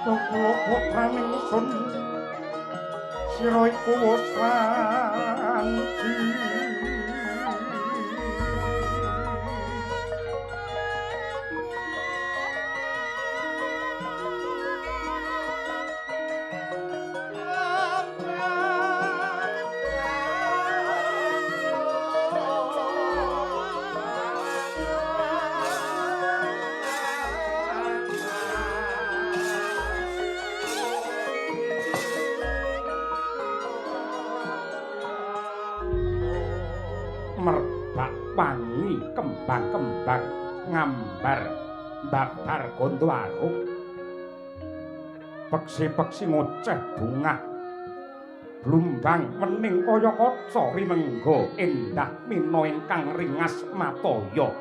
Wong kula putraning sun sira iku wis wanci. Merbak wangi kembang-kembang ngambar babar gondo arum, peksi-peksi ngoceh bungah blumbang wening kaya kaca rimengga endah mina ingkang ringas mataya.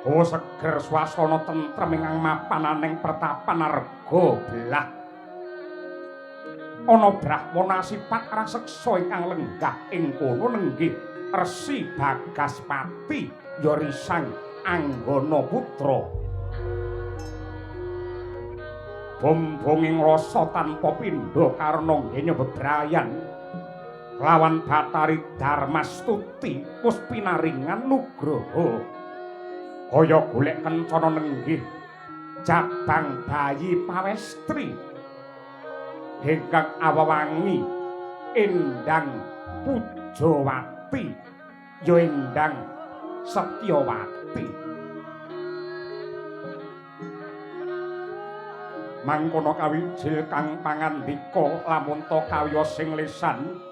Hawa seger swasana tentrem ingkang mapananing pertapan arga belah. Ana brahmana sipat raseksa ingkang lenggah ing kono nenggih Resi Bagaspati ya Risang Anggana putra. Bombonging rasa tanpa pindha karena ngenya bebrayan lawan Bathari Darmastuti wis pinaringan nugraha kaya golek kencana nenggih jabang bayi pawestri ingkang awewangi Endang Pujawati ya Endang Setyawati. Mangkono kawijil kang pangandika lamun ta kawya sing lisan.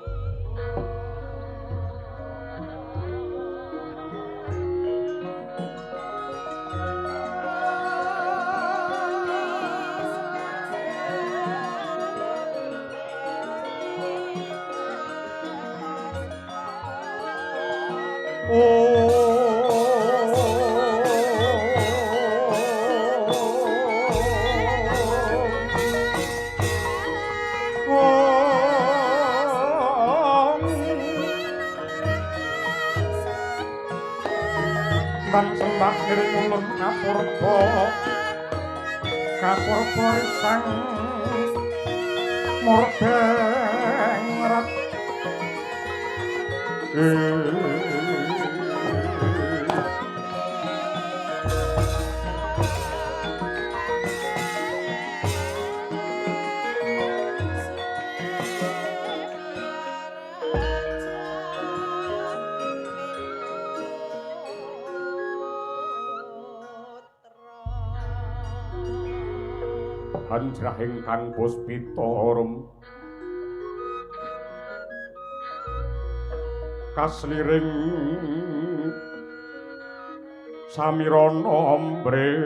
Lan sembah ngiring ulun kapurba kapurba sang murbeng rat. Hanjrah ingkang puspita arum kasliring samirana ambre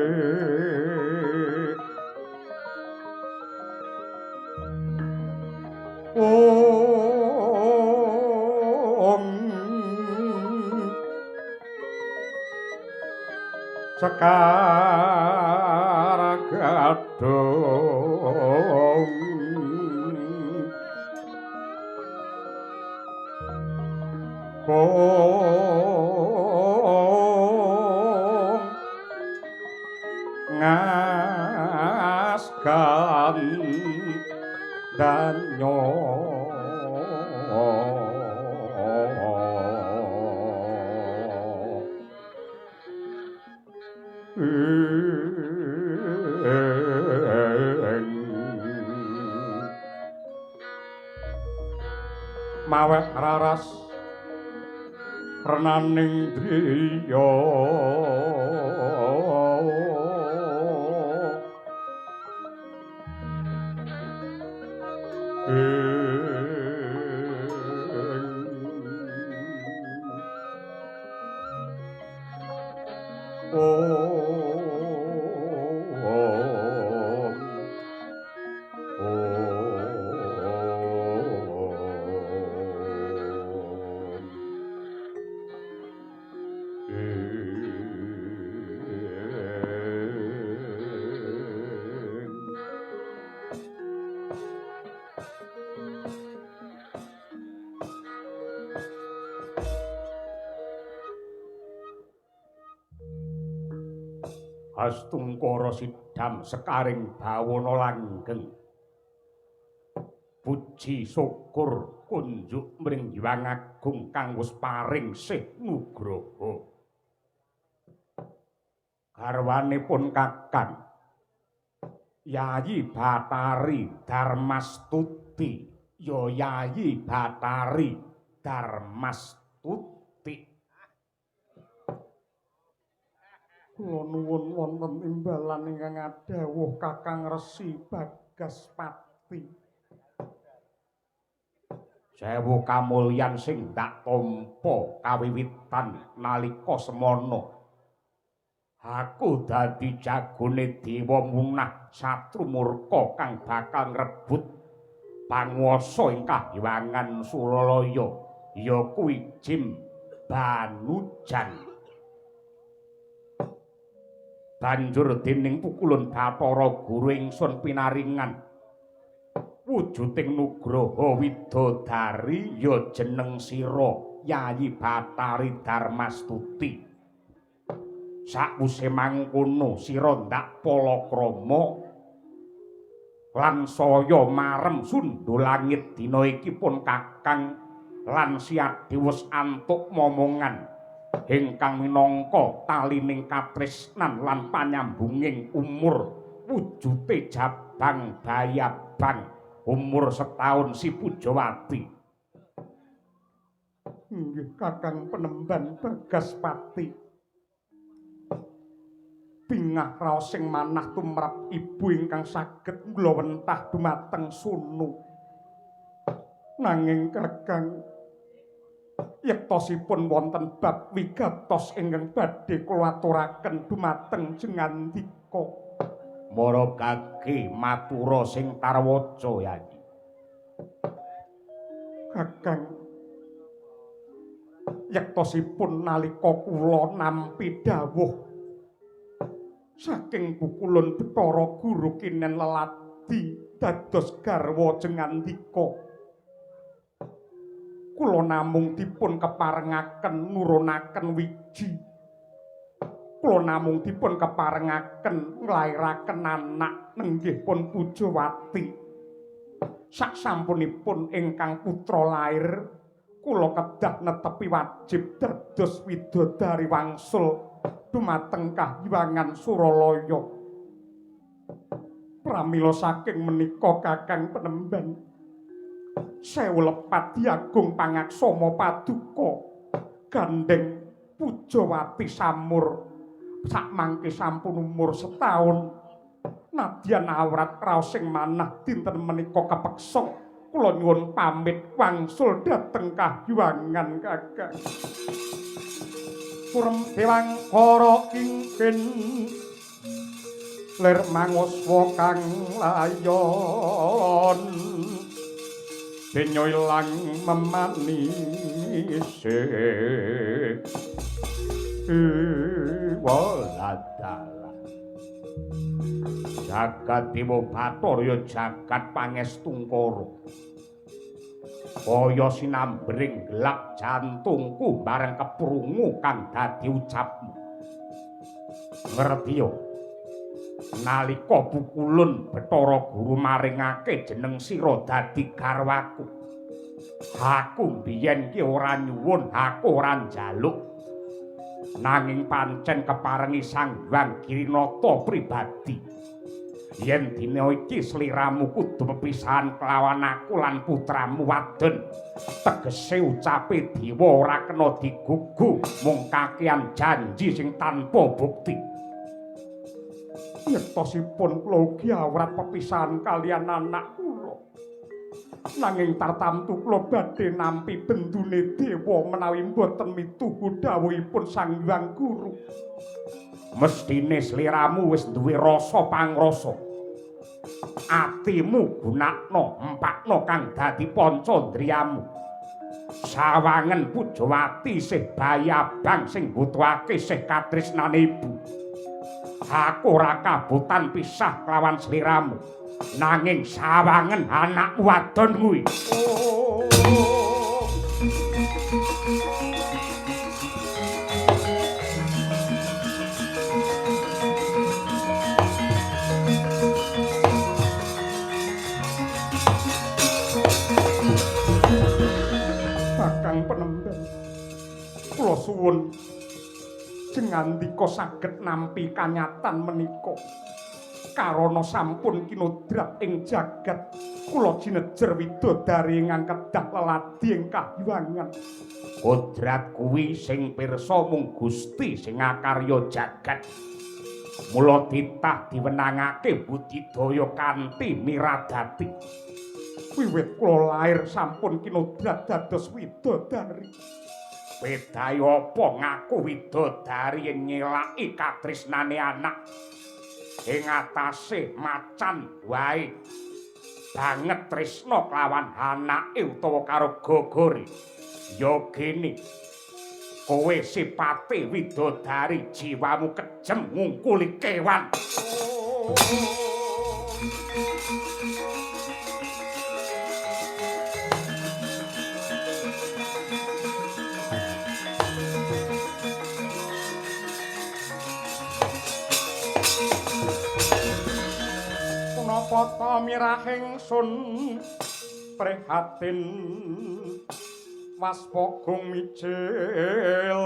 om sekar gadhong kong ngaskan danyo maweh raras renaning driya Astungkara. Padham sekaring bawana langgeng. Puji syukur kunjuk mring Hyang Agung kang wis paring sih nugraha. Garwanipun Kakang Yayi Bathari Darmastuti, ya Yayi Bathari Darmastuti. Kula nuwun wonten imbalan ingkang adhawuh Kakang Resi Bagaspati. Sewu kamulyan sing ndak tampa kawiwitan nalika semana. Aku dadi jagone dewa munah satru murka kang bakal ngrebut panguwasa ing kahyangan Suralaya, ya kuwi Jim Banujan. Banjur dening pukulun Bathara Guru ingsun pinaringan wujuding nugraha widodari ya jeneng sira Yayi Bathari Darmastuti. Sakwise mangkono sira ndak palakrama lan saya marem sundul langit dina iki pun Kakang lan Siadi wis antuk momongan ingkang minangka talining katresnan lan panyambunging umur wujute jabang bayabang umur setahun si Pujawati. Nggih Kakang Penemban Bagaspati. Bingah raos sing manah tumrap ibu ingkang saged nglowentah dumateng sunu. Nanging Kakang, yektosipun wonten bab wigatos ingkang badhe kula aturaken dumateng jengandika. Mara gage matura sing tarwaca Yayi. Kakang, yektosipun nalika kula nampi dawuh saking pukulun Bathara Guru kinen leladi dados garwa jengandika, kula namung dipun keparengaken nurunaken wiji. Kula namung dipun keparengaken nglairaken anak nenggih pun Pujawati. Saksampunipun ingkang putra lair, kula kedah netepi wajib dados widodari wangsul dumateng kahyangan Suralaya. Pramila saking menika Kakang Penemban, sewu lepat diagung pangaksama paduka gandeng Pujawati samur sakmangke sampun umur setahun. Nadyan awrat raos sing manah dinten menika kepeksa kula nyuwun pamit wangsul dhateng kahyangan Kakang. Surem dewangkara kingkin lir manguswa kang layon denyo ilang memanise waladalah. Jagat Dewa Bathara ya jagat pangestungkara. Kaya sinambring gelap jantungku bareng keprungu kang dadi ucapmu. Ngerti yo, nalika pukulun Bathara Guru maringake jeneng sira dadi garwaku, aku mbiyen ki ora nyuwun, aku ora njaluk, nanging pancen keparengi Sang Hyang Girinata pribadi. Yen dina iki sliramu kudu pepisahan kelawan aku lan putramu wadon, tegese ucape dewa ora kena digugu mung kakean janji sing tanpa bukti. Yektosipun kula ugi awrat pepisahan kaliyan anak kula. Nanging tartamtu kula badhe nampi bendune dewa menawi mboten mituhu dawuhipun Sang Hyang Guru. Mestine sliramu wis duwe rasa pangrasa. Atimu gunakno empakno kang dadi pancandriyamu. Sawangen Pujawati isih bayi abang sing mbutuhake isih katresnane ibu. Aku ora kabutan pisah kelawan sliramu. Nanging sawangen anakmu wadon kuwi. suwun jengandika saged nampi kanyatan menika. Karana sampun kinodrat ing jagat, kula jinejer widodari ingkang kedah leladi ing kahyangan. Kodrat kuwi sing pirsa mung Gusti sing ngakarya jagat. Mula titah diwenangake budidaya kanthi miradati. Wiwit kula lair sampun kinodrat dados widodari. Bedhae apa ngaku widodari yen nyelaki katresnane anak? Ing atase macan wae banget tresna kelawan anake utawa karo gogore. Ya gene kowe sipate widodari, jiwamu kejem ngungkuli kewan. Punapa ta mirahing sun prihatin waspagung mijil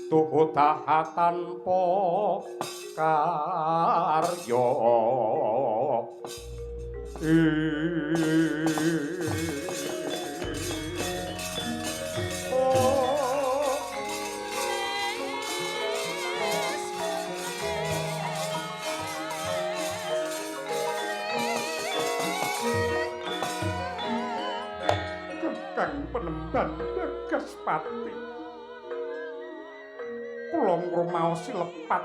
tuhu daha tanpa karya. Kang penemban Bagaspati, kula ngrumaosi lepat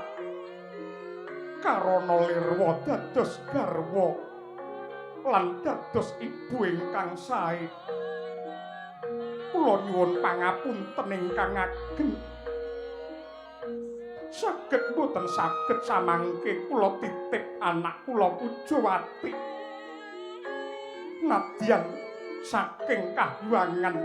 karana lirwa dados garwa lan dados ibu ingkang sae. Kula nyuwun pangapunten ingkang ageng. Saged mboten saged samangke kula titip anak kula Pujawati. Nadyan saking kahyangan,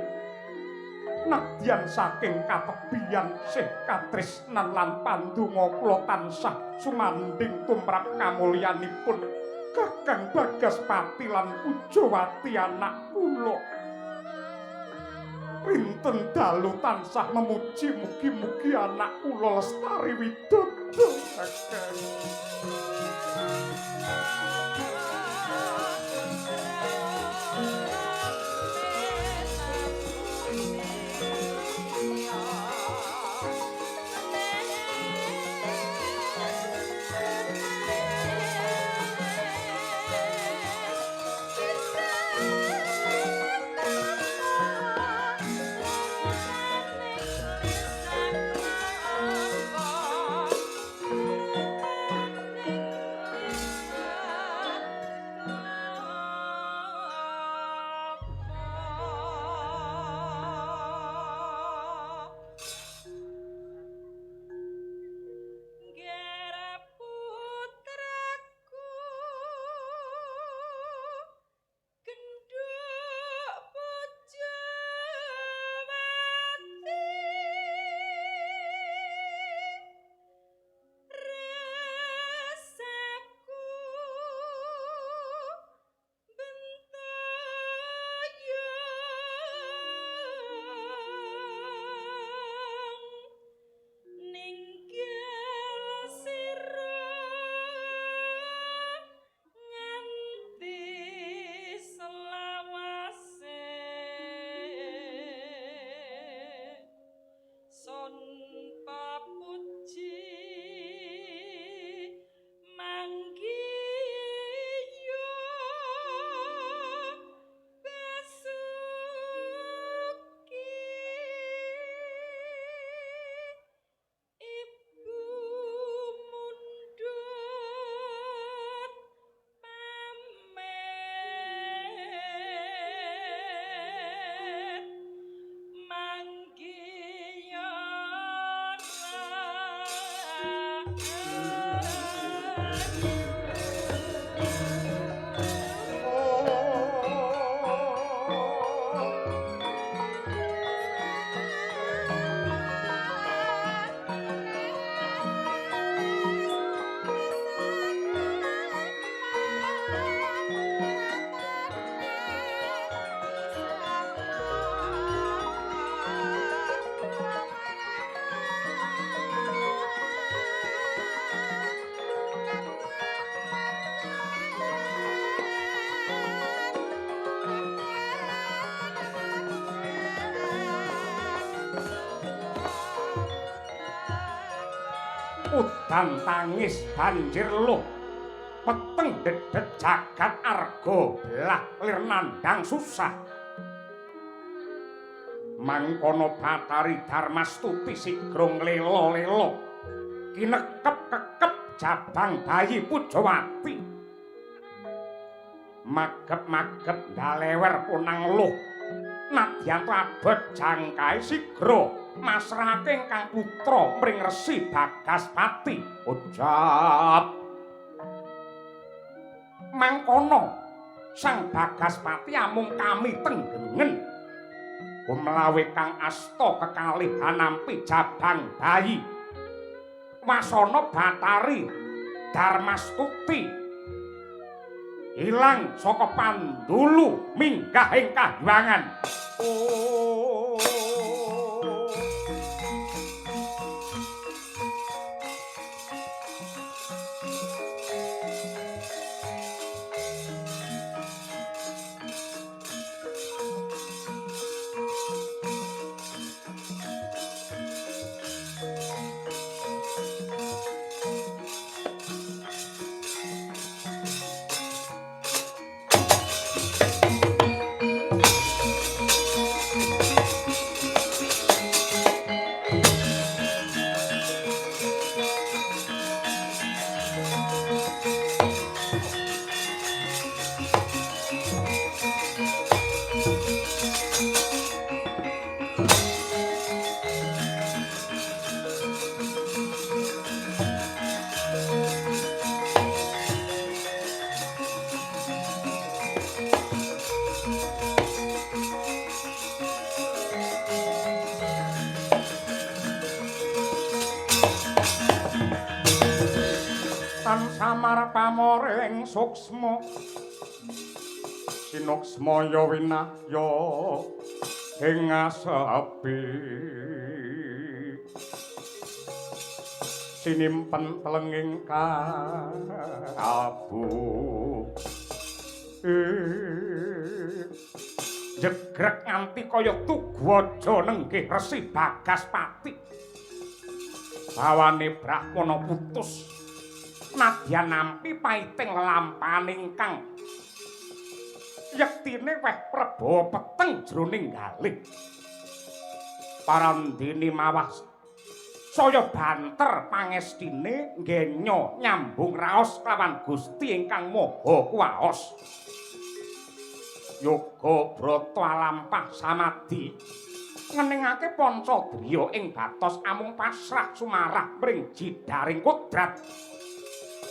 nadyan saking katebian sih katresnan lan pandonga kula tansah sumandhing tumrap kamulyanipun Kakang Bagaspati lan Pujawati anak kula. Rinten dalu tansah memuji mugi-mugi anak kula lestari widodo. Kakang. Udan tangis banjir luh, peteng dedet jagat arga belah lir nandhang susah. Mangkono Bathari Darmastuti sigra nglela-lela, kinekep-kekep jabang bayi Pujawati. Magep-magep ndalewer punang luh, nadyan abot jangkahe sigra masrahake ingkang putra mring Resi Bagaspati. Ucap mangkono Sang Bagaspati amung kami tenggengen gumlawe kang asta kekalih hanampi jabang bayi. Wasana Bathari Darmastuti ilang saka pandulu minggah ing kahyangan. Oh. Samar pamoring suksma sinuksma ya winahya ing asepi sinimpen telenging kalbu jegrek nganti kaya tugu aja nenggih Resi Bagaspati. Bawane Brahmana putus nadyan nampi paiting lelampahan ingkang yektine weh prebawa peteng jroning galih. Parandene mawah saya banter pangestine nggenya nyambung raos kelawan Gusti ingkang Maha Kuwaos. Yoga brata alampah samadi ngeningake pancadriya ing batos amung pasrah sumarah mring jidaring kodrat.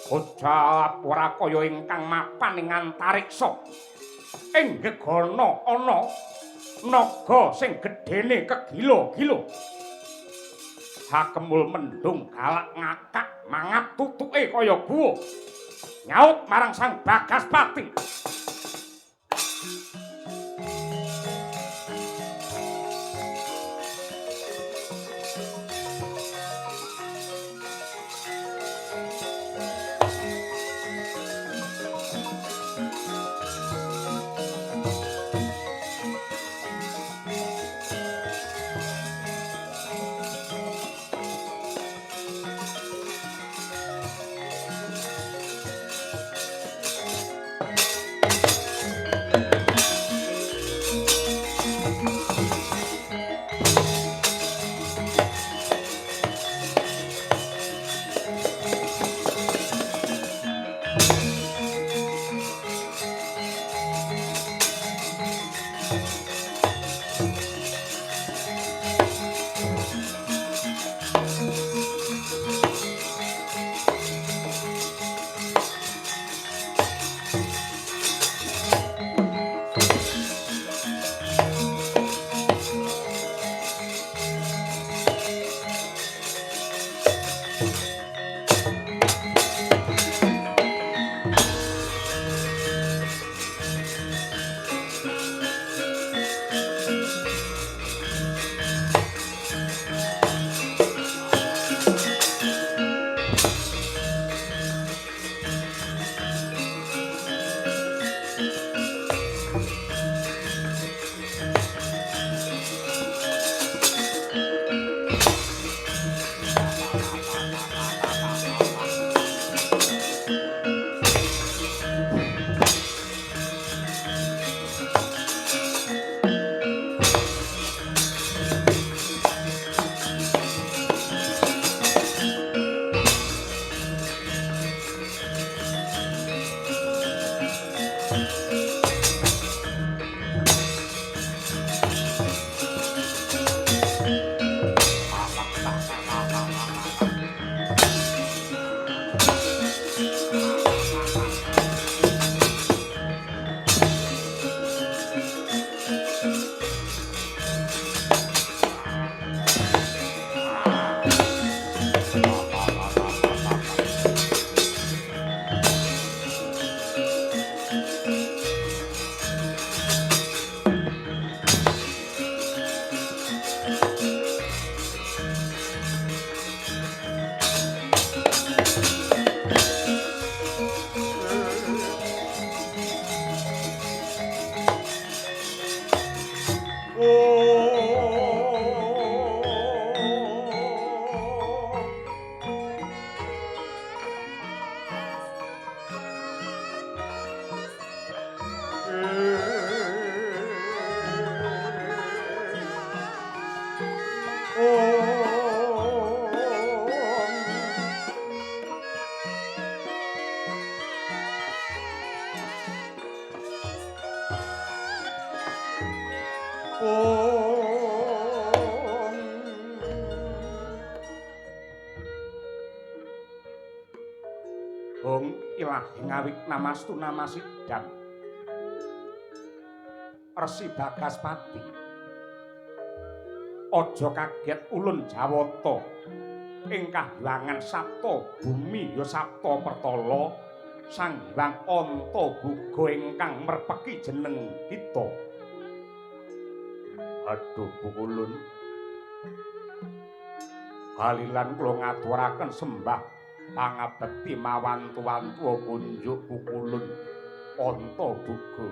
Ucap ora kaya ingkang mapan ing antariksa. Ing gegana ana naga sing gedene kegila-gila. Hakemul mendung galak ngakak mangap tutuke kaya guwa. Nyaut marang Sang Bagaspati. Hong ilahi ngawik namastu namasidam Resi Bagaspati, aja kaget ulun Jawata ing kahyangan Sapta Bumi ya Sapta Pertala Sang Hyang Antaboga ingkang merpeki jeneng kita. Aduh pukulun, halilan kula ngaturaken sembah pangabekti mawantu-wantu kunjuk pukulun Antaboga.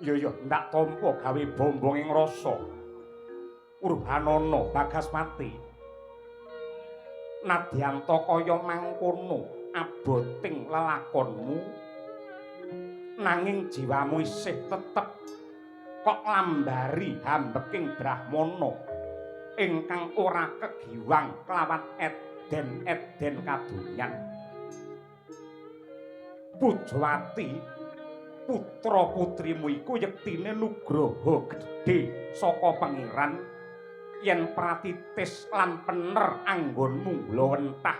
Yo yo ndak tampa gawe bombong ing rasa. Urbanana Bagaspati, nadyanta kaya mangkono aboting lelakonmu, nanging jiwamu isih tetep kok lambari hambeking brahmana ingkang ora kegiwang kelawan eden-eden kadonyan. Pujawati, putra-putrimu iku yektine nugraha gedhe saka Pangeran yen pratitis lan pener anggonmu nglowentah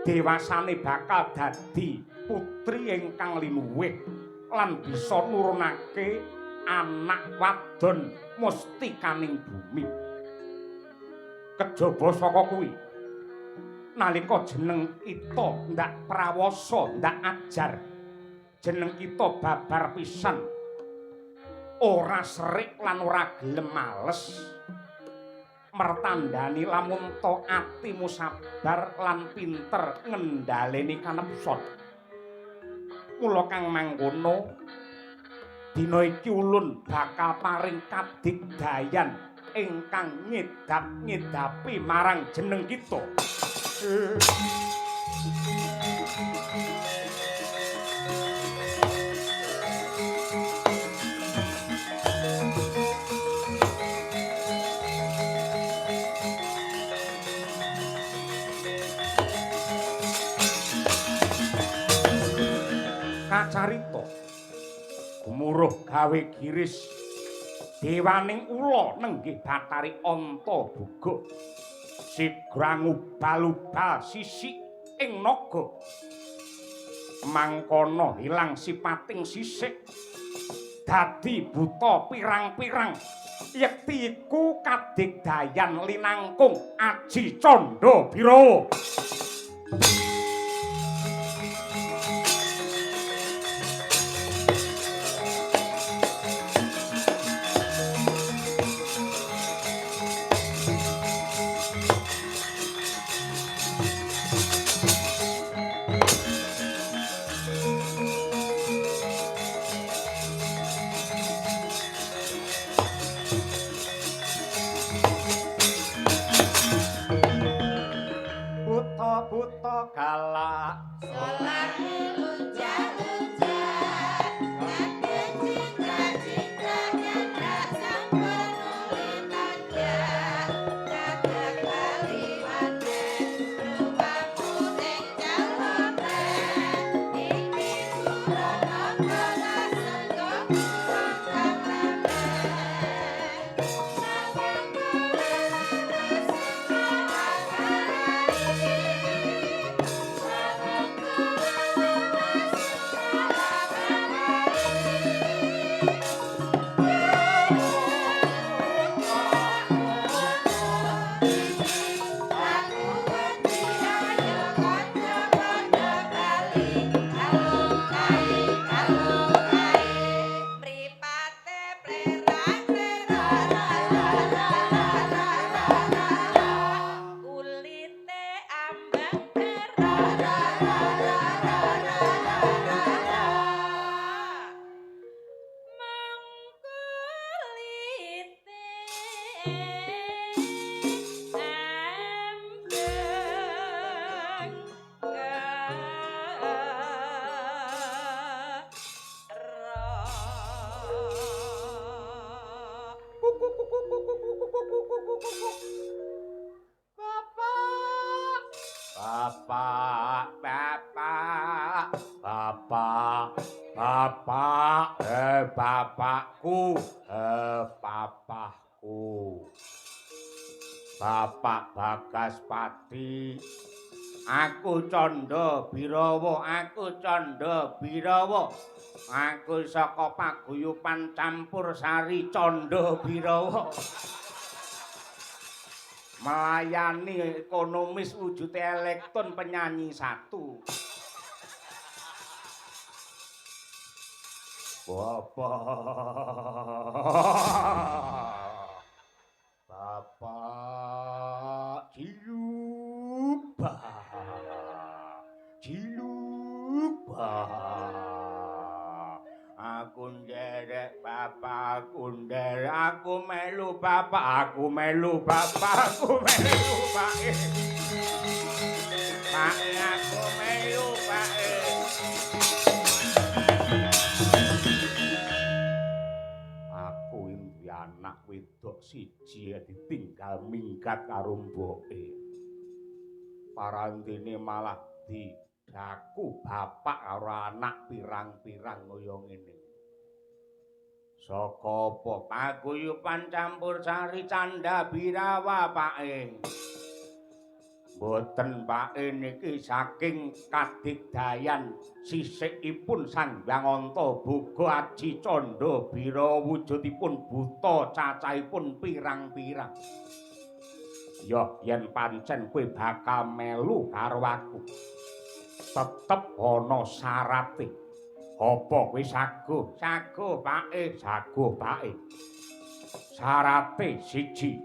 dewasane bakal dadi putri ingkang linuwih lan bisa nurunake anak wadon mustikaning bumi. Kejaba saka kuwi, nalika jeneng kita ndak prawasa ndak ajar, jeneng kita babar pisan, ora serik lan ora gelem males, mertandani lamun to atimu sabar lan pinter ngendhaleni kanepson. Mula kang mangkono, dina iki ulun bakal paring kadigdayan ingkang ngedap-ngedapi marang jeneng kita. Kacarita gumuruh gawe giris dewaning ula nenggih Bathari Antaboga sigra ngubal-ubal sisik ing naga, mangkono ilang sipating sisik dadi buta pirang-pirang. Yekti iku kadigdayan linangkung aji candha birawa. Buta-buta galak solarmu lunjak-lunjak, kadang cingkrak-cingkrak nyadrak sampun nuli tanjak, dadak bali maneh rupamu ning caloten, iki kurang apa tak sengko kurang kang ramen, nawang kowe laras. Bapak, bapak, bapak, bapak, bapakku, papahku. Bapak Bagaspati, aku Candha Birawa, aku Candha Birawa. Aku saka paguyuban campur sari Candha Birawa. Melayani ekonomis wujude elektron penyanyi satu. Bapak, bapak Ciluk, Ciluk, aku nderek bapak, aku nderek, aku melu bapak, aku melu bapak, aku melu pak. Pak, aku melu pak. Aku duwe anak wedok siji ditinggal minggat karo mboke. Parandene malah didaku bapak karo anak pirang-pirang kaya ngene. Saka apa? Paguyuban campur sari Candha Birawa, Pake. Mboten, Pake, niki saking kadigdayan sisikipun Sang Hyang Antaboga Aji Candha Birawa wujudipun buta cacahipun pirang-pirang. Ya yen pancen kowe bakal melu karo aku, tetep ana syarate. Apa kowe saguh? Saguh, Pake, saguh, Pake. Syarate siji,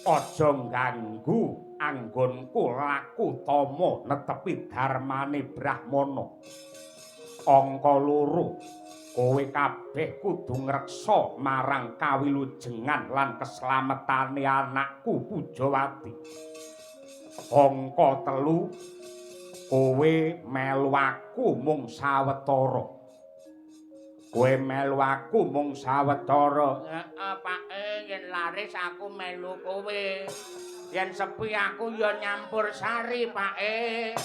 aja ngganggu anggonku laku tama netepi dharmane Brahmana. Angka loro, kowe kabeh kudu ngreksa marang kawilujengan lan keslametane anakku Pujawati. Angka telu, kowe melu aku mung sawetara. Kowe melu aku mung sawetara. Heeh, Pake, yen laris aku melu kowe. Yen sepi aku ya nyampur sari, Pake.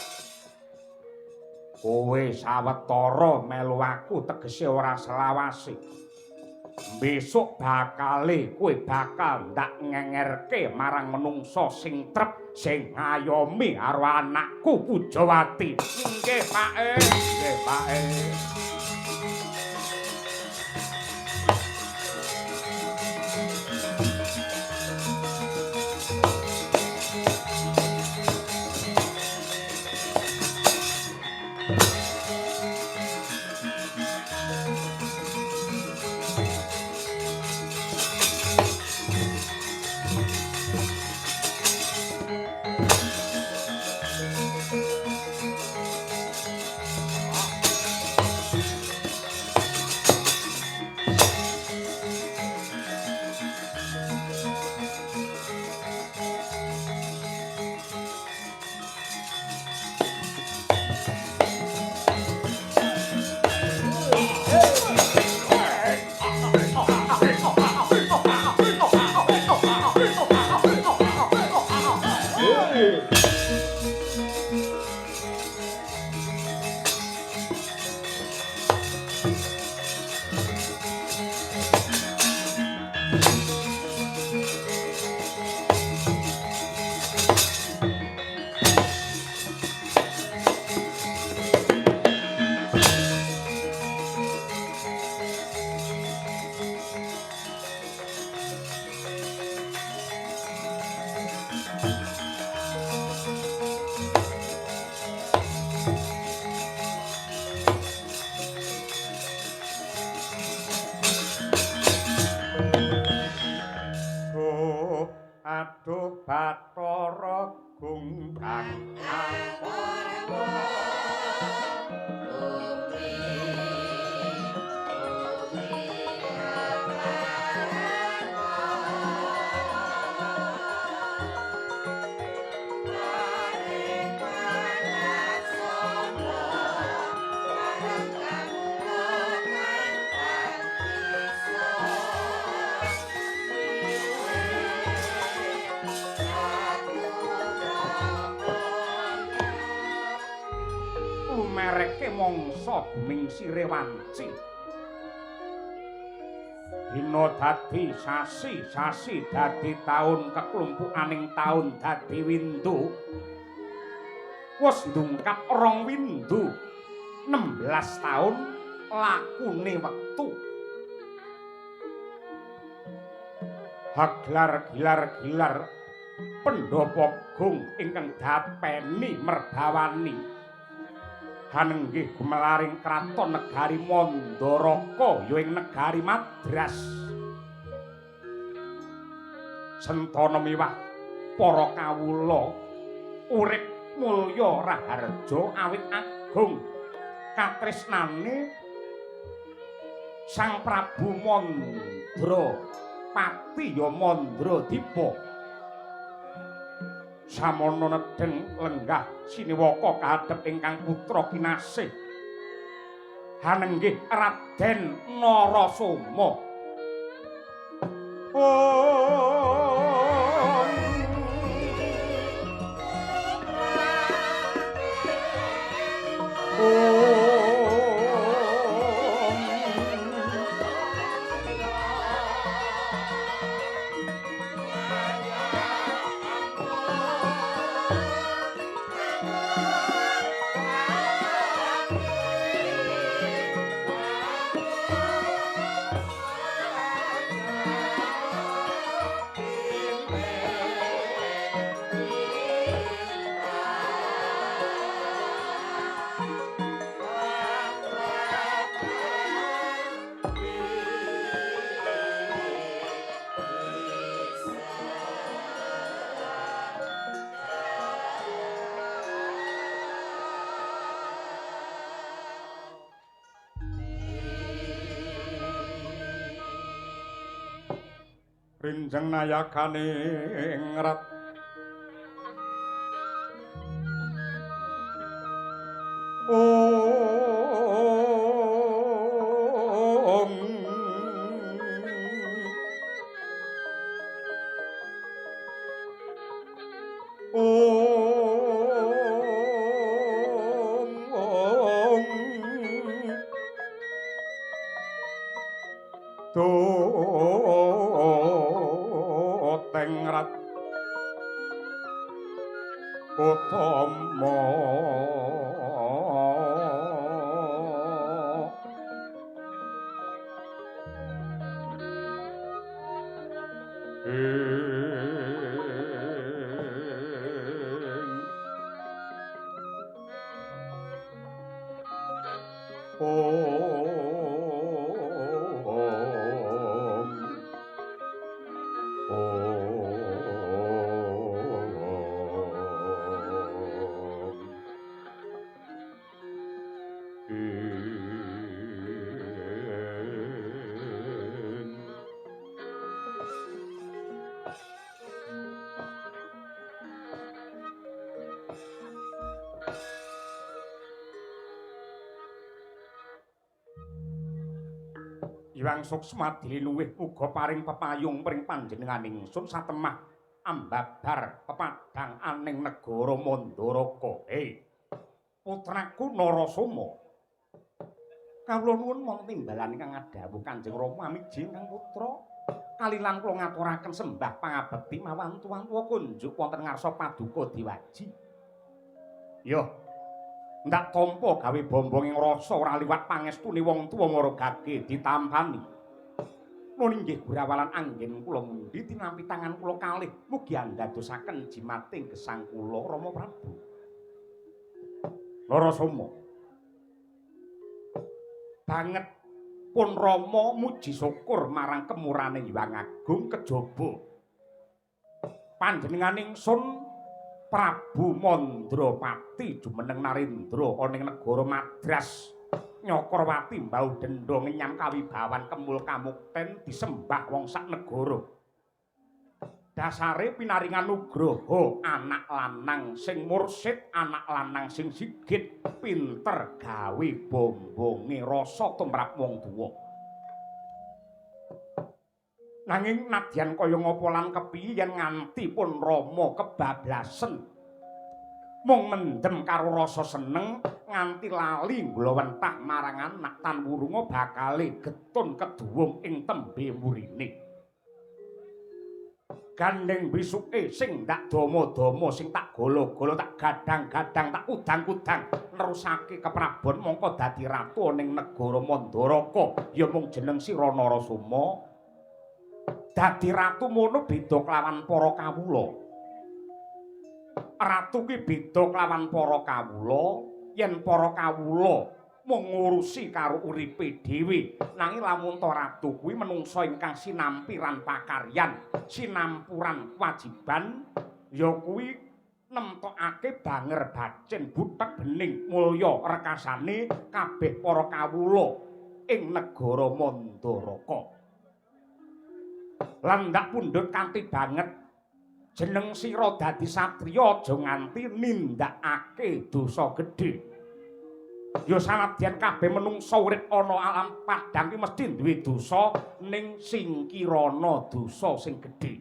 Kowe sawetara melu aku tegese ora selawase. Besok bakale kowe bakal ndak ngengerke marang menungsa sing trep sing ngayomi karo anakku Pujawati. Nggih, Pake. Nggih, Pake. Aduh Bathara Gunggang Bumi. Mereke mangsa gumingsire wanci. Dina dadi sasi, sasi dadi taun, keklumpukaning taun dadi windu. Wis ndungkap 2 windu, 16 taun lakune wektu. Haglar gilar gilar pendhapa gung ingkang dapeni merbawani. Hanenggih gumelaring kraton negari Mandaraka ya ing negari Madras. Sentana miwah para kawula urip mulya raharja awit agung katresnane Sang Prabu Mandrapati ya Mandradipa. Samono nedheng lenggah siniwaka kahadhep ingkang putra kinasih. Hanenggih Raden Narasoma. Rinjeng nayakane ngrat ong ong ong Tengrat utama Hyang Suksma dililuwih uga paring pepayung pring panjenenganing ingsun satemah ambabar pepadhang aning negara Mandaraka. Hei, putraku Narasoma. Kawula nuwun wonten timbalan ingkang ngadhawuh Kanjeng Rama amiji ingkang putra. Kalilan kula ngaturaken sembah pangabekti mawantu-wantu kunjuk wonten ngarsa paduka diwaji. Yo, ndak tampa gawe bombong ing rasa ora liwat pangestune wong tuwa maragage ditampani. Nun inggih gurawalan anggen kula mundi tinampi tangan kula kalih mugi andadosaken jimating gesang kula Rama Prabu. Narasoma. Banget pun Rama muji syukur marang kemurane Hyang Agung kejaba panjenengan ingsun Prabu Mandrapati jumeneng narendra ana ing negara Madras Nyakrawati mbau dendha ngenyam kawibawan kemul kamukten disembah wong sak negara. Dasare pinaringan nugraha anak lanang sing mursid, anak lanang sing sigit, pinter gawe bombonge rasa tumrap wong tuwa. Nanging nadyan kaya ngapa lan kepiye yen nganti pun Rama kebablasen Mung mendem karo rasa seneng nganti lali nglowentah marang anak tan wurunga bakale getun keduwung ing tembe murine. Gandeng bisuke sing ndak dama-dama, sing tak gala-gala, tak gadang-gadang, tak kudang-kudang nerusake keprabon mongko dadi ratu ning negara Mandaraka ya mung jeneng sira Narasoma. Dadi ratu mono beda kelawan para kawula. Ratu ki beda kelawan para kawula, yen para kawula mung ngurusi karo uripe dhewe, nanging lamun ta ratu kuwi menungsa ingkang sinampiran pakaryan, sinampuran kewajiban, ya kuwi nemtokake banger bacin butek bening mulya rekasane kabeh para kawula ing negara Mandaraka. Lan ndak pundhut kanthi banget jeneng sira dadi satriya aja nganti nindakake dosa gedhe. Ya sanadyan kabeh menungsa urip ana alam padhang ki mesti duwe dosa, ning singkirana dosa sing gedhe.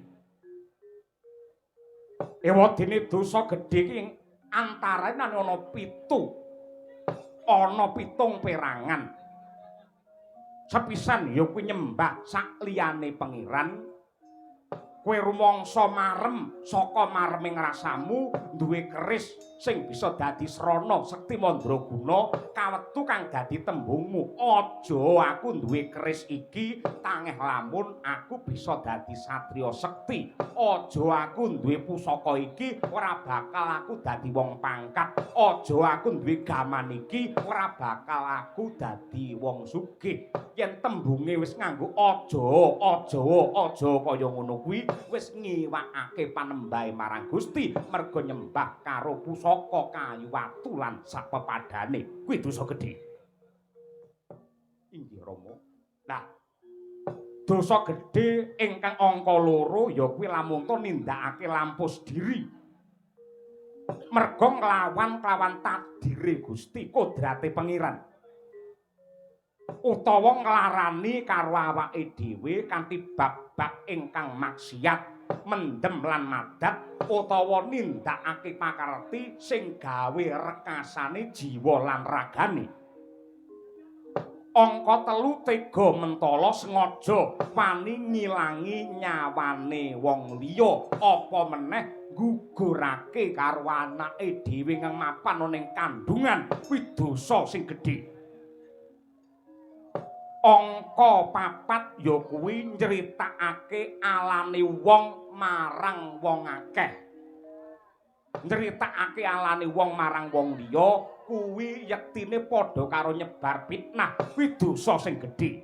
Ewadene dosa gedhe ki antarane ana 7. Ana 7 perangan. Sepisan ya kuwi nyembah sak liyane pangeran. Kowe rumangsa marem saka mareming rasamu duwe keris sing bisa dadi srana sekti mandraguna kawetu kang dadi tembungmu. Aja aku duwe keris iki tangeh lamun aku bisa dadi satriya sekti. Aja aku duwe pusaka iki ora bakal aku dadi wong pangkat. Aja aku duwe gaman iki ora bakal aku dadi wong sugih. Yen tembunge wis nganggo aja, aja, aja kaya ngono kuwi wis ngiwakake panembahe marang Gusti merga nyembah karo pusaka kayu watu lan sapepadane. Kuwi dosa gedhe. Inggih Rama. Nah, dosa gedhe ingkang angka 2 ya kuwi lamun to nindakake lampus diri. Merga nglawan kelawan takdire Gusti, kodrate Pengiran. Utawa nglarani karo awake dhewe kanthi bab-bab ingkang maksiat, mendem lan madat, utawa nindakake pakarti sing gawe rekasane jiwa lan ragane. Angka 3 tega mentala sengaja wani ngilangi nyawane wong liya, apa meneh gugurake karo anake dhewe kang mapan ana ing kandungan, kuwi dosa sing gedhe. Angka 4 ya kuwi nyritakake alane wong marang wong akeh. Nyritakake alane wong marang wong liya kuwi yektine padha karo nyebar fitnah, kuwi dosa sing gedhe.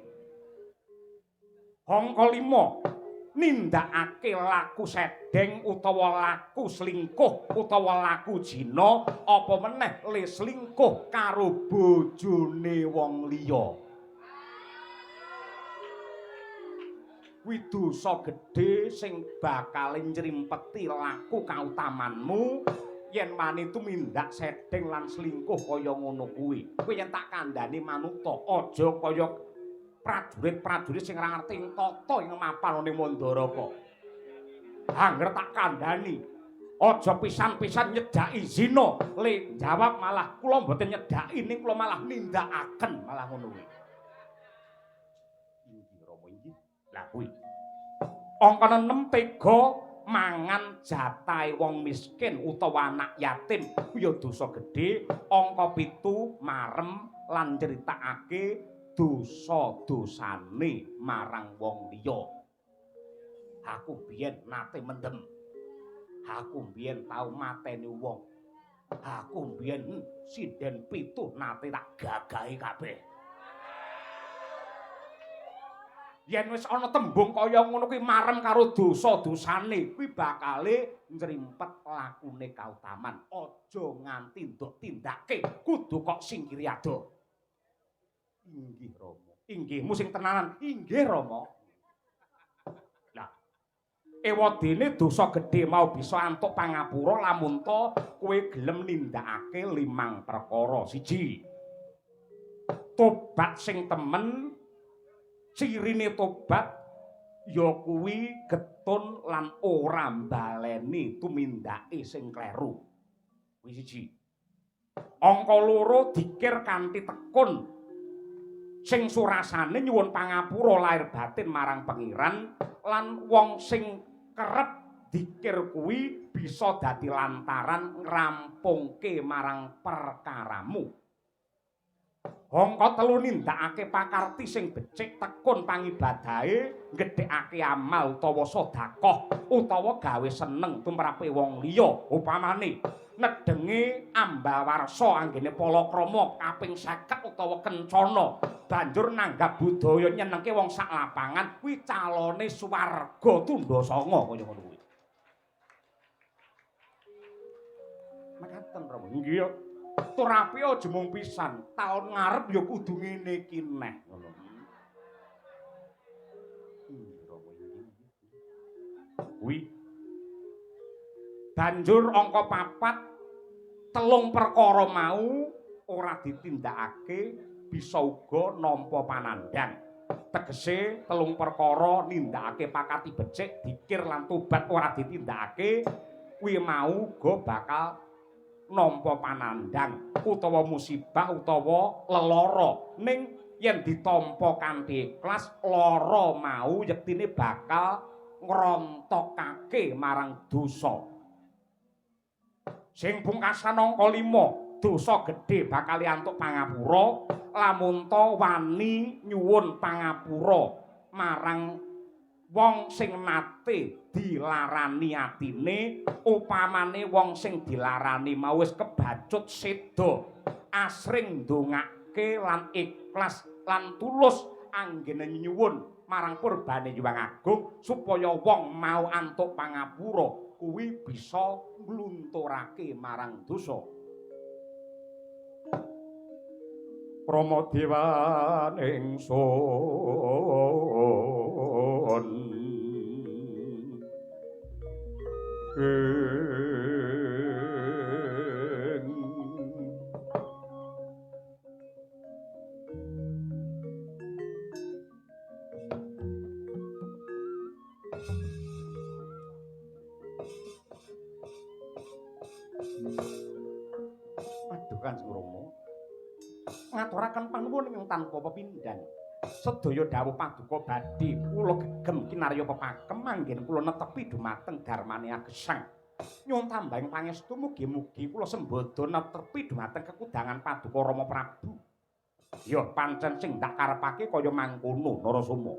Angka 5 nindakake laku sedeng utawa laku selingkuh utawa laku zina, apa meneh le selingkuh karo bojone wong liya. Kuwi dosa gedhe sing bakal nyrimpeti laku kautamanmu yen wani tumindak sedeng lan selingkuh kaya ngono kuwi. Kuwi yen tak kandhani manuta aja kaya prajurit-prajurit sing ora ngerti tata ing mapan ning Mandaraka. Angger tak kandhani aja pisan-pisan nyedhaki zina, le jawab malah kula mboten nyedhaki ning kula malah nindakaken malah ngono kuwi. Inggih Rama inggih. Lah kuwi. Angka 6 tega mangan jatahe wong miskin utawa anak yatim kuwi ya dosa gedhe. Angka 7 marem lan nyritakake dosa-dosane marang wong liya. Aku biyen nate mendem. Aku biyen tau mateni wong. Aku biyen sinden 7 nate tak gagahi kabeh. Yen wis ana tembung kaya ngono kuwi marem karo dosa-dosane, kuwi bakale nrimpet lakune kautaman. Aja nganti ndok tindake, kudu kok singkiri adoh. Inggih Rama. Inggihmu sing tenanan. Inggih Rama. Lah, ewadene dosa gedhe mau bisa antuk pangapura lamun ta kowe gelem nindakake 5 perkara. 1. Tobat sing temen. Cirine tobat ya kuwi getun lan ora mbaleni tumindake sing kleru. Kuwi siji. Angka loro dikir kanthi tekun sing surasane nyuwun pangapura lahir batin marang Pengiran lan wong sing kerep dikir kuwi bisa dadi lantaran ngrampungke marang perkaramu. Angka telu nindakake pakarti sing becik tekun pangibadahe, nggedhekake amal utawa sedekah utawa gawe seneng tumrape wong liya. Upamane nedenge ambawarsa anggene palakrama kaping 50 utawa kencana, banjur nanggap budaya nyenengke wong sak lapangan, kuwi calone swarga tundha sanga kaya ngono kuwi. Mekaten Rama. Nggih. Turapi aja mung pisan, taun ngarep ya kudu ngene iki neh ngono. Kuwi banjur angka 4 telung perkara mau ora ditindakake bisa uga nampa panandhang. Tegese telung perkara nindakake pakarti becik, dikir lan tobat ora ditindakake kuwi mau uga bakal nampa panandhang utawa musibah utawa lelara. Ning yen ditampa kanthi ikhlas, lara mau yektine bakal ngrontokake marang dosa. Sing pungkasan angka 5, dosa gedhe bakal antuk pangapura lamun ta wani nyuwun pangapura marang wong sing nate dilarani atine. Upamane wong sing dilarani mau wis kebacut seda, asring ndongake lan ikhlas lan tulus anggene nyuwun marang purbane Hyang Agung supaya wong mau antuk pangapura, kuwi bisa nglunturake marang dosa. Rama dewan ingsun Aduh Kanjeng Rama, ngaturaken panuwun ingkang tanpa pepindhan. Sedaya dawuh paduka badhe kula gegem kinarya pepakem anggen kula netepi dumateng dharmane agesang. Nyuwun tambahing pangestu mugi-mugi kula sembada netepi dumateng kekudangan paduka Rama Prabu. Ya pancen sing ndak karepake kaya mangkono Narasoma.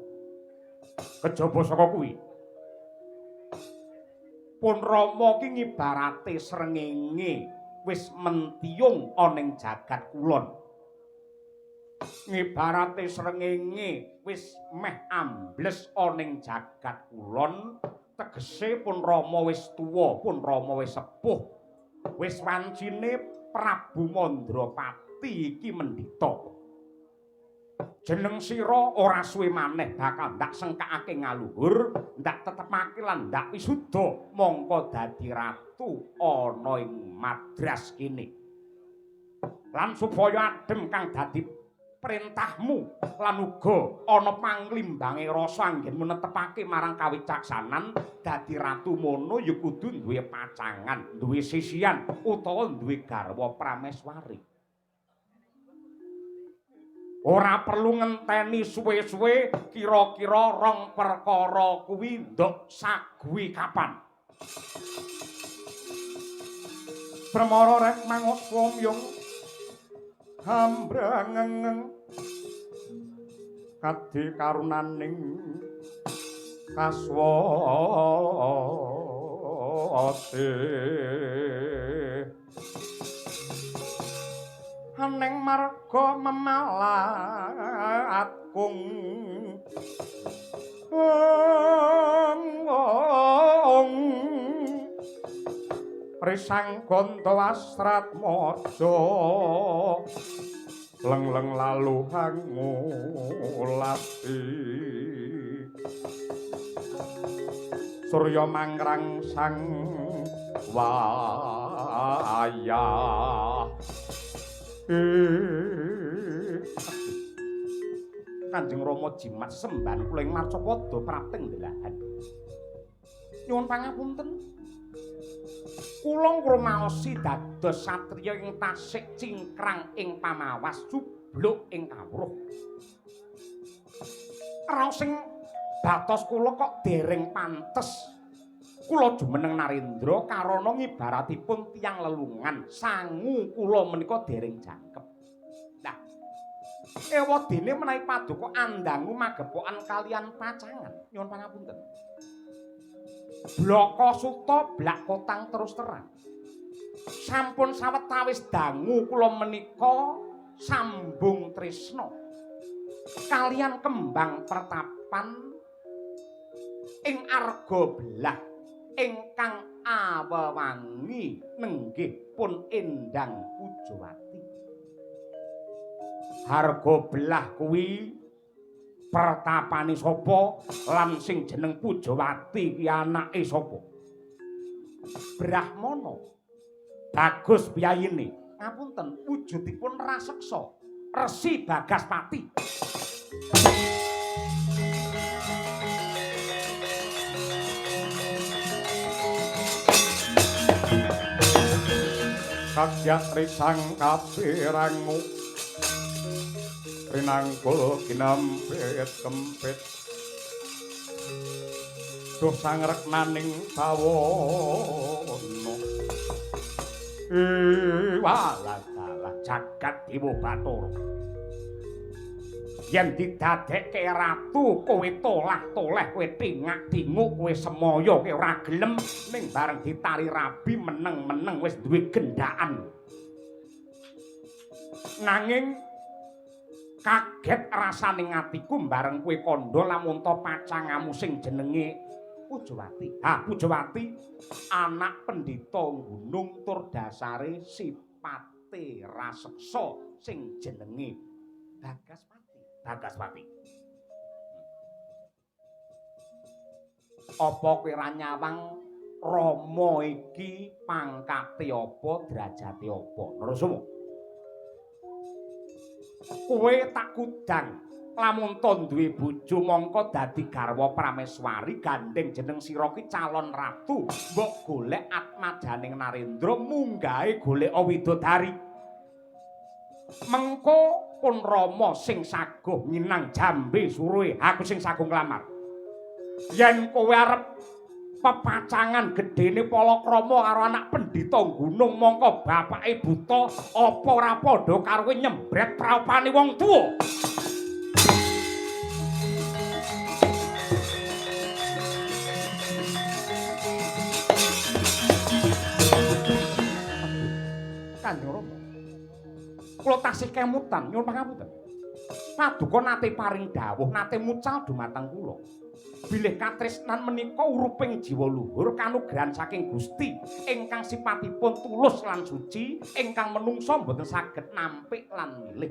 Kejaba saka kuwi, pun Rama ki ngibarate srengenge wis mentiyung ana ing jagat kulon. Ngibarate srengenge wis meh ambles ana ing jagat kulon, tegese pun Rama wis tuwa, pun Rama wis sepuh, wis wancine Prabu Mandrapati iki mendhita. Jeneng sira ora suwe maneh bakal ndak sengkakake ngaluhur, ndak tetepake lan ndak wisuda mongko dadi ratu ana ing Madras kene. Lan supaya adem kang dadi perintahmu lan uga ana panglimbange rasa anggenmu netepake marang kawicaksanan dadi ratu mono ya kudu duwe pacangan, duwe sisian utawa duwe garwa prameswari. Ora perlu ngenteni suwe-suwe, kira-kira rong perkara kuwi ndok saguhi kapan. Brahmara rek mangoswamyung hambrangeng kadi karunaning kaswase aneng marga memalat kung risang gondo asrat mojo leng-leng lalu hangulati surya mangrang sang wayah. Kanjeng Rama jimat semban kula ing marcapada prapting delahan. Nyuwun pangapunten. Kula ngrumaosi dados satriya ing tasik cingkrang ing pamawas jubluk ing kawruh. Raos sing batos kula kok dereng pantes. Kula jumeneng Narendra karana ngibaratipun tiyang lelungan sangu kula menika dereng jangkep. Nah, ewadene menawi paduka andangu magepokan kalian pacangan, nyuwun pangapunten. Blaka suta blak kotang terus terang. Sampun sawetawis dangu kula menika sambung tresna kalian kembang pertapan ing arga belah ingkang awewangi nenggih pun Endang Pujawati. Harga belah kuwi pertapane sapa lan sing jeneng Pujawati ki anake sapa? Brahmana. Bagus piyayine. Ngapunten, wujudipun raseksa Resi Bagaspati. Kagyat risang kapirangu rinangkul kinempit kempit duh sangreknaning bawana. Walah dalah jagat dewa Bathara. Yen didadekke ratu kowe tolah-toleh, kowe tingak-tinguk, kowe semaya, kowe ora gelem, ning bareng ditari rabi meneng-meneng wis duwe gendaan. Nanging kaget rasane atiku bareng kowe kandha lamun ta pacangamu sing jenenge Pujawati. Ha, Pujawati anak pendhita gunung tur dasare sipate raseksa sing jenenge Bagaspati. Bagaspati. Apa kowe ra nyawang Rama iki pangkate apa, derajate apa? Narasoma. Kowe tak kudang lamun ta duwe bojo mongko dadi garwa prameswari gandeng jeneng sira ki calon ratu. Mbok golek atmajaning Narendra munggahe golek widodari. Mengko pun Rama sing saguh nyinang jambe suruhe, aku sing saguh nglamar. Yen kowe arep pepacangan gedene palakrama karo anak pendhita gunung mongko bapake buta apa ora padha karo kowe nyembret praupane wong tuwa. Kanjeng Rama, kula tasih kemutan nyuwun pangapunten. Paduka nate paring dawuh, nate mucal dumateng kula. Bilih katresnan menika uruping jiwa luhur kanugrahan saking Gusti ingkang sipatipun tulus lan suci, ingkang menungsa mboten saged nampik lan milih.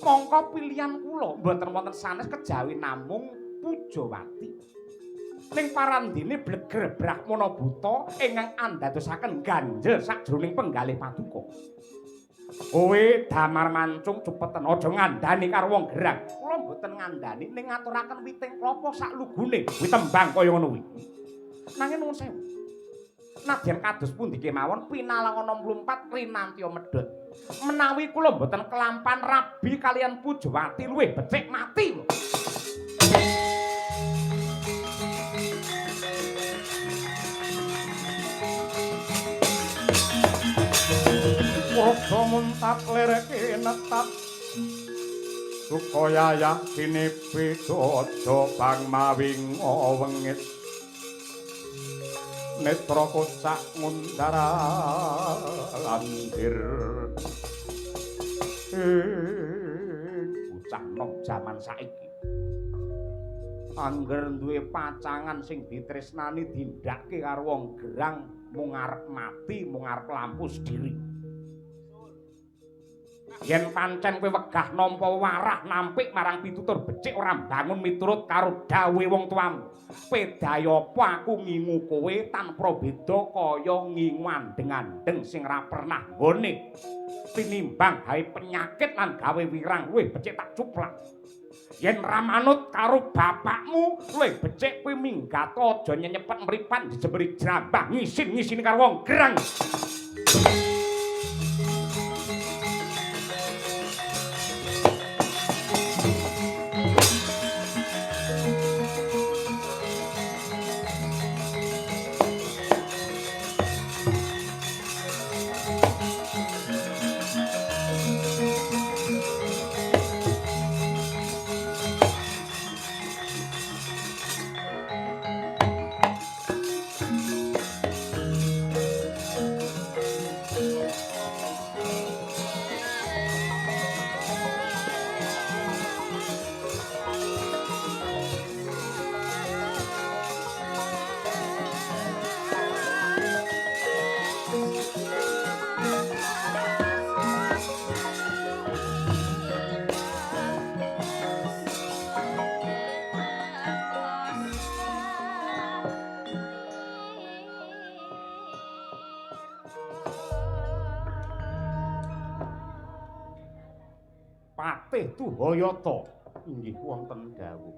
Mongko pilihan kula mboten wonten sanes kejawi namung Pujawati. Ning parandene bleger brahmana buta ingkang andadosaken ganjel sakjroning penggalih paduka. Kowe damar mancung cepeten aja ngandani karo wong gerang. Kula mboten ngandani ning ngaturaken witing klapa sak lugune kuwi tembang kaya ngono kuwi. Nanging nuwun sewu. Nadyan kados pundi kemawon pinalangan 64 rinantya medhot. Menawi kula mboten kelampan rabi kalian Pujawati luwih becik mati lho. Raja muntap lireke netap duka yayah tinipi aja bang mawi wengit netra kocak ngundara landir. Bocah nom jaman saiki angger duwe pacangan sing ditresnani dindhakke karo wong gerang mung arep mati mung arep lampu sediri. Yen pancen kowe wegah nampa warah nampik marang pitutur becik ora mbangun miturut karo dawuhe wong tuamu. Pedaya apa aku ngingu kowe tanpa beda kaya ngingu andeng-andeng sing ora pernah nggone. Tinimbang gawe penyakit lan gawe wirang luwih becik tak cuplak. Yen ra manut karo bapakmu luwih becik kowe minggat aja nyenyepet mripat jejemberi jrambah ngisin-ngisini karo wong gerang. Patih Tuhayata inggih wonten dawuh.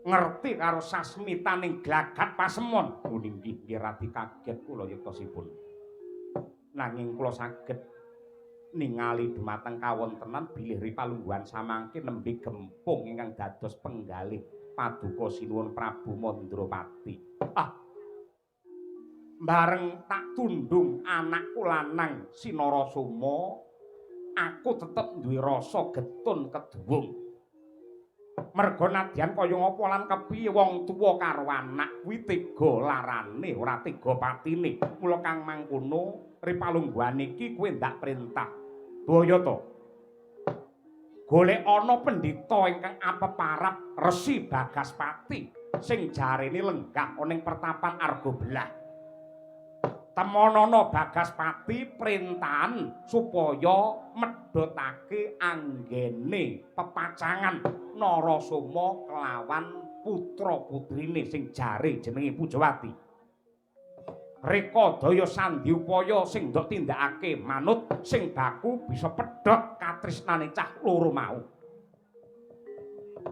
Ngerti karo sasmitaning glagat pasemon. Inggih nggih radi kaget kula yektosipun. Nanging kula saged ningali dumateng kawontenan bilih ripalungguhan samangke nembe gempung ingkang dados penggalih paduka Sinuwun Prabu Mandrapati. Ah. Bareng tak tundung anakku lanang Sinarasoma, aku tetep duwe rasa getun keduwung. Merga nadyan kaya ngapa lan kepiye wong tuwa karo anak kuwi tega larane ora tega patine. Mula kang mangkono ripalungguhan iki kowe ndak perintah. Tuhayata. Golek ana pendhita ingkang apeparap Resi Bagaspati sing jarene lenggah ana ing pertapan Argabelah. Temonana Bagaspati perintahan supaya medhotake anggene pepacangan Narasoma kelawan putra-putrine sing jare jenenge Pujawati. Reka daya sandhi upaya sing ndok tindakake manut sing baku bisa pedhot katresnane cah loro mau.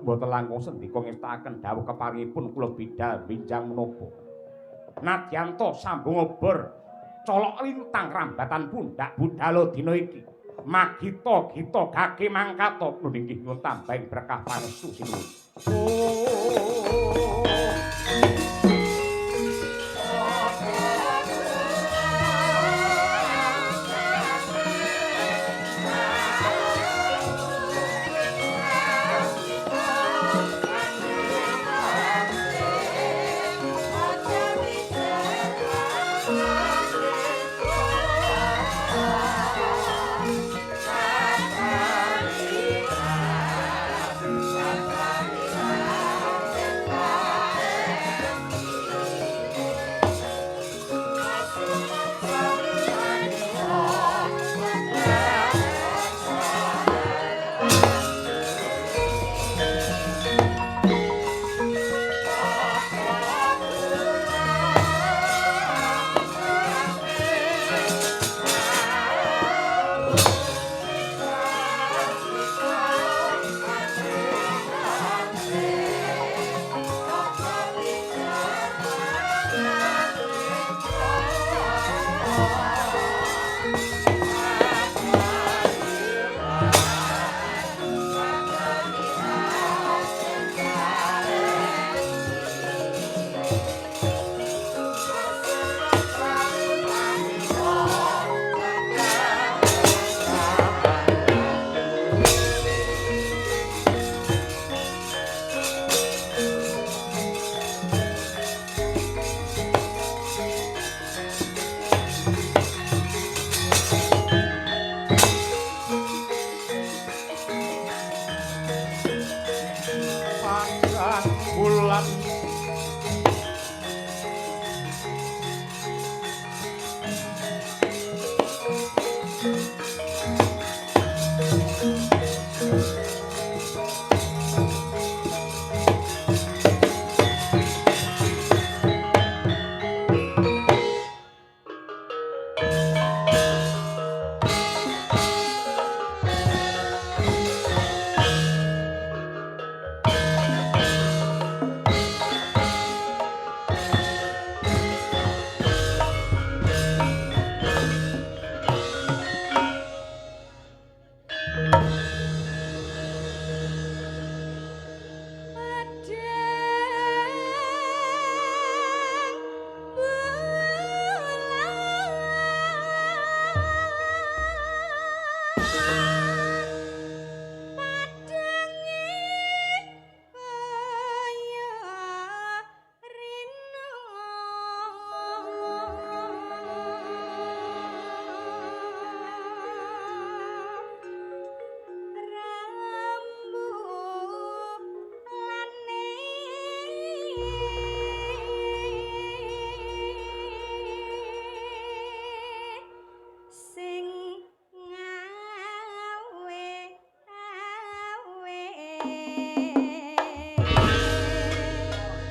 Mboten langkung sendika ngestakaken dawuh keparingipun kula bidal benjang menapa. Nadyanto sambung obor colok lintang rambatan pundak budhalo dina iki. Magita gita gage mangkata inggih nyuwun tambahing berkah pangestu sinuwun. Oh. Bye.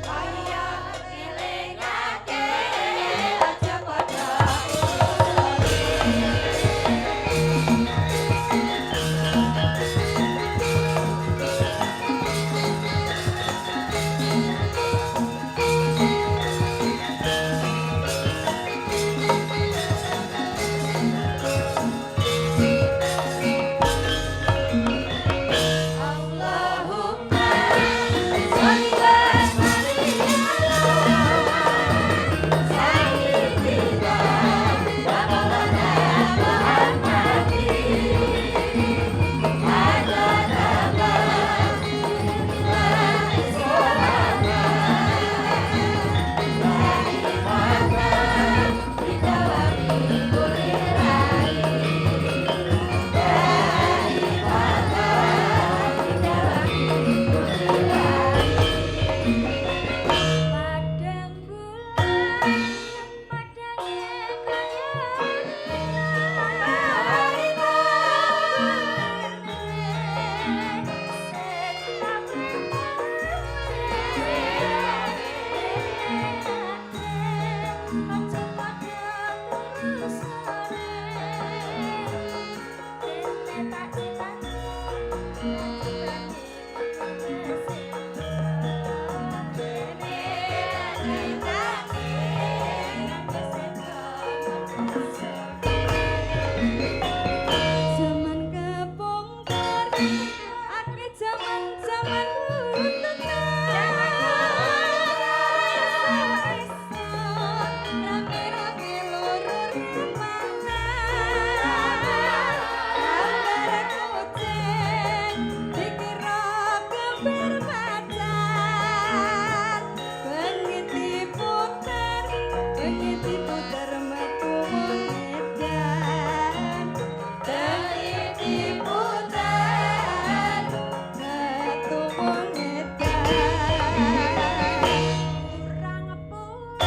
Kaya ngelingake aja padha Allahumma sholli wa sallim ala sayyidina wa maulana Muhammadin adada ma Padang bulan padange kaya Zaman kepungkur akeh jaman-jaman rame-rame loro remanan gambar kucing dikira gambar macan bengi diputer metu wong edan bengi diputer metu wong edan kurang puas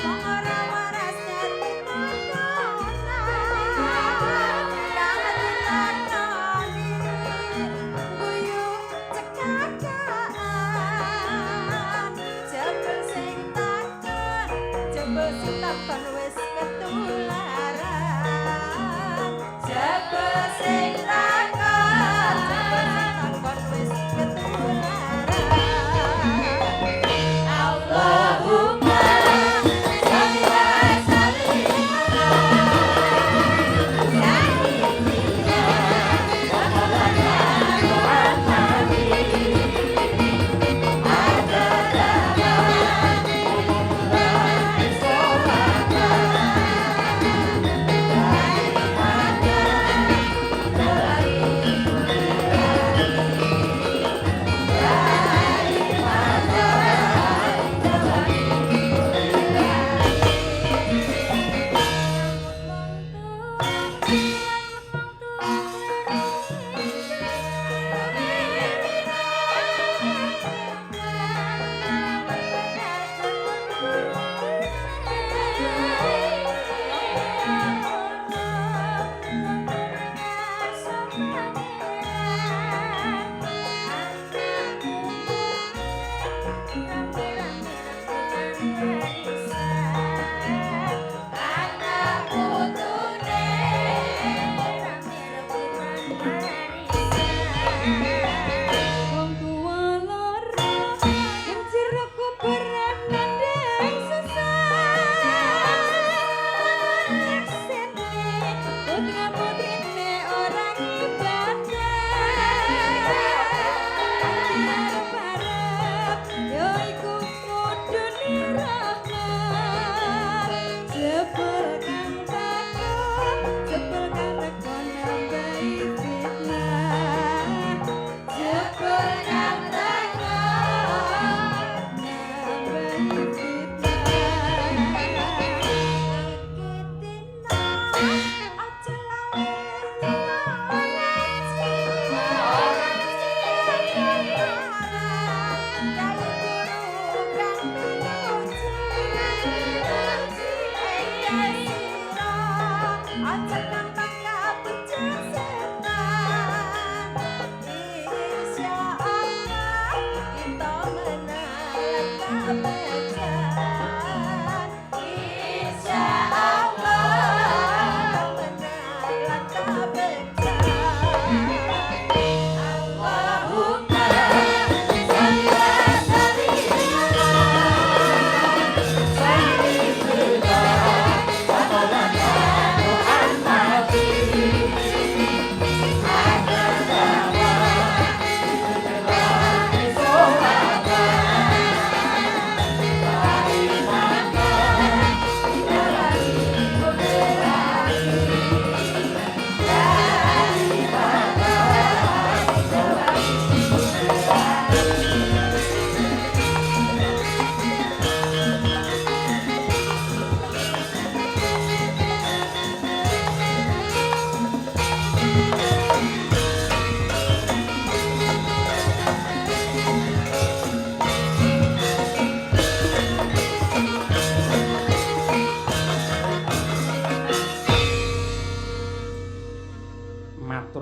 wong ora waras dadi tontonan kang ditakoni guyu cekakaan jebul sing takon jebul sing takon wis ketularan jebul sing takon jebul sing takon wis ketularan Allahumma sholli wa sallim ala sayyidina wa maulana Muhammadin adada ma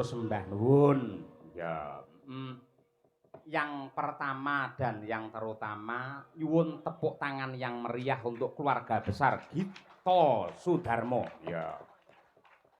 Matur sembah nuwun. Ya. Yang pertama dan yang terutama, nyuwun tepuk tangan yang meriah untuk keluarga besar Gito Sudarmo. Ya.